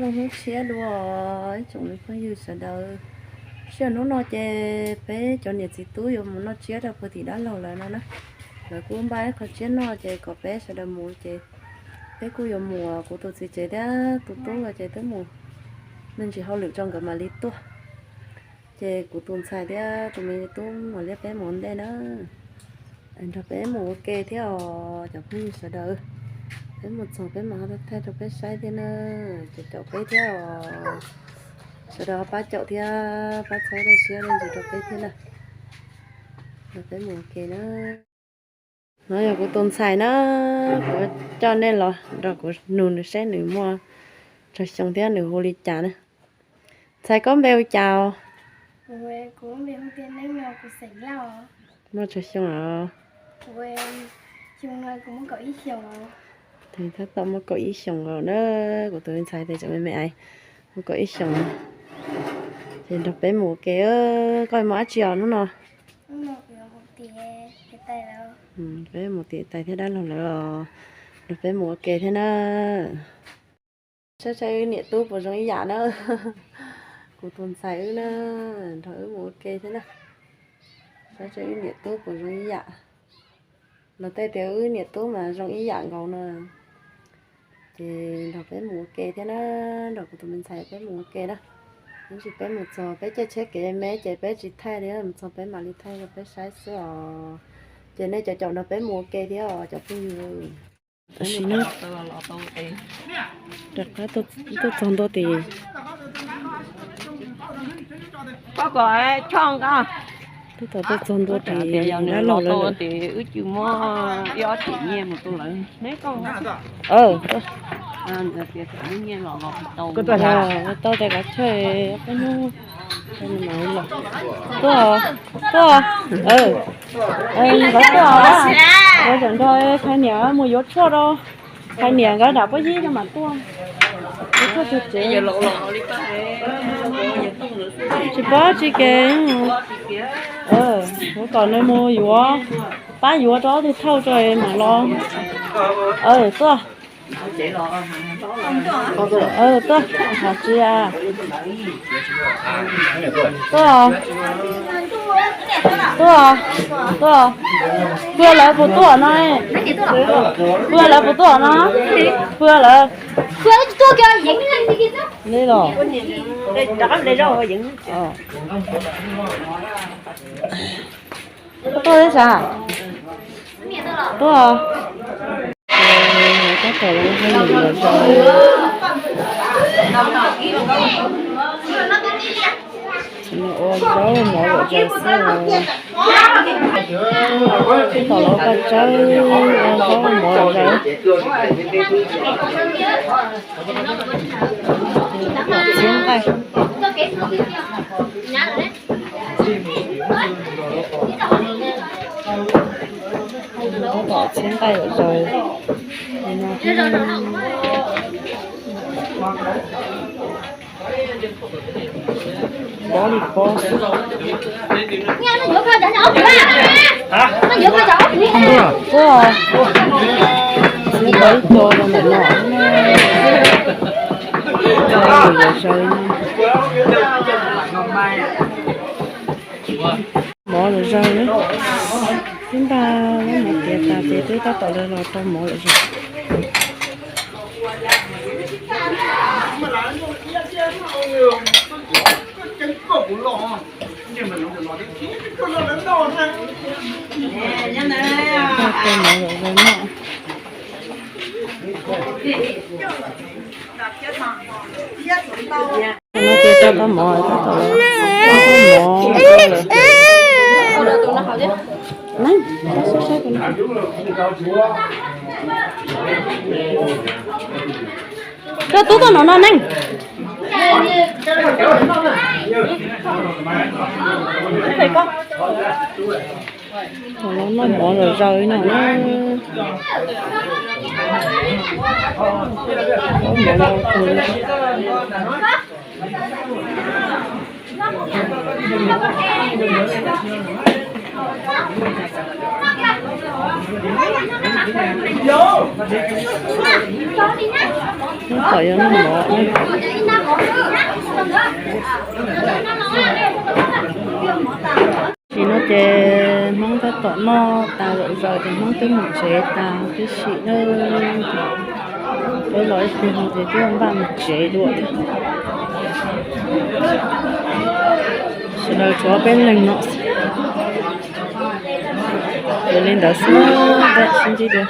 Hnub tshiab dua, ib tsoom phooj ywg sawv daws. Sij hawm hnub no ces peb cov niam txiv tub yuav mus noj tsiab rau puag tim dab laug lawv no na. Lawv kuj npaj ib qho tsiab noj ces kom peb sawv daws mus ces peb kuj yuav mus, kuv tus txiv tsev thiab tus tub los ces twb mus me ntsis hauj lwm tso nkawd mam li tuaj. Ces kuv tus ntxhais thiab tus me tub mam li peb mus ua ntej na. Nrog peb mus ua ke thiab os cov phooj ywg sawv daws. Peb mus txog peb mam thaij rau peb saib thiab na. Ces caum peb thiab os. Sawv daws pab caum thiab pab txhawb rau siab rau ntsis rau peb thiab na. Nrog peb mus ua ke na. No yog kuv tus ntxhais na, kuv coj nej los nrog kuv nug nws seb nws muaj tsawg xyoo thiab nws hu li cas na. Ntxhais, koj npe hu cas os? Muaj tsawg xyoo os? Tab tom muaj kaum ib xyoos os na, kuv tus ntxhais tes tseem me me ais, muaj kaum ib xyoos. Ces nrog peb mus ua ke, koj mus dab tsi os hnub no? Peb mus tim tais thiab dab laug lawv os, nrog peb mus ua ke thiab na. Saib saib wb niam tub puas zoo ib yam na. Kuv tus ntxhais wb na, nrog wb mus ua ke thiab na. Saib saib wb niam tub puas zoo ib yam. Luag tej tias wb niam tub mas zoo ib yam nkaus no. Ces nrog peb mus ua ke thiab na, nrog kuv tus me ntxhais peb mus ua ke na. Tab sis peb mus txog peb caij tsheb kev me ces peb tsis thaij li, mus txog peb mam li thaij rau peb saib xwb os. Ces nej cov caum nrog peb mus ua ke thiab os cov phooj ywg. Tam sim no rov qab tuaj txog ntua tim, twb tau tuaj txog ntua tim dab laug lawv lawm. Tau tes kav chawj qab hnub los. Tuaj, tuaj, nkawd tuaj, nkawd tseem nrog Phais niam mus yuav tshuaj rau Phais niam nkawd nram pob zeb coj mam tuaj. Yuav tshuaj txog tsev. Tsis paub tsis kev. Yuav kom nws mus yuav, pab yuav rau ob tug thauj tso mam los. Tuaj. Tuaj, hais tsis a. Tuaj, tuaj, tuaj. Pw lawv puas tuaj no? Pw lawv puas tuaj no? Pw lawv. Li los. Tuaj thiab sav? Tuaj. Tab tom los haj yam los zaus. Ua zaub mov los zaus xwb. Tab tom los paj tsawb, ua zaub mov los zaus. Txiav nqaij. Tab tom txiav nqaij zom zaws. Pob li pob xwb. Tuaj, txiav tau ib co rau ntawm no. Zom zaws. Mov lawm zaws na. Twb npaj zaub mov tiav tas ces twb tab tom los rau mov lawm zaws. Rau mov lawm zaws na. No ces rau tau mov, tab tom los rau mov. Neej, saib saib tus no. Koj tub tuaj no no neej. Thaum no noj mov zom zaws no na. Noj mov no kawg li. Tab tom yuav noj mov. Tam sim no ces Hmoob tab tom noj tas lawm zaus ces Hmoob twb mus tsev tas tib si na. Twb los ib pliag no ces twb npaj mus tsev dua thiab. Sawv daws tshuav peb leeg no xwb. Ces li ntawd xwb, sib ntsib dua.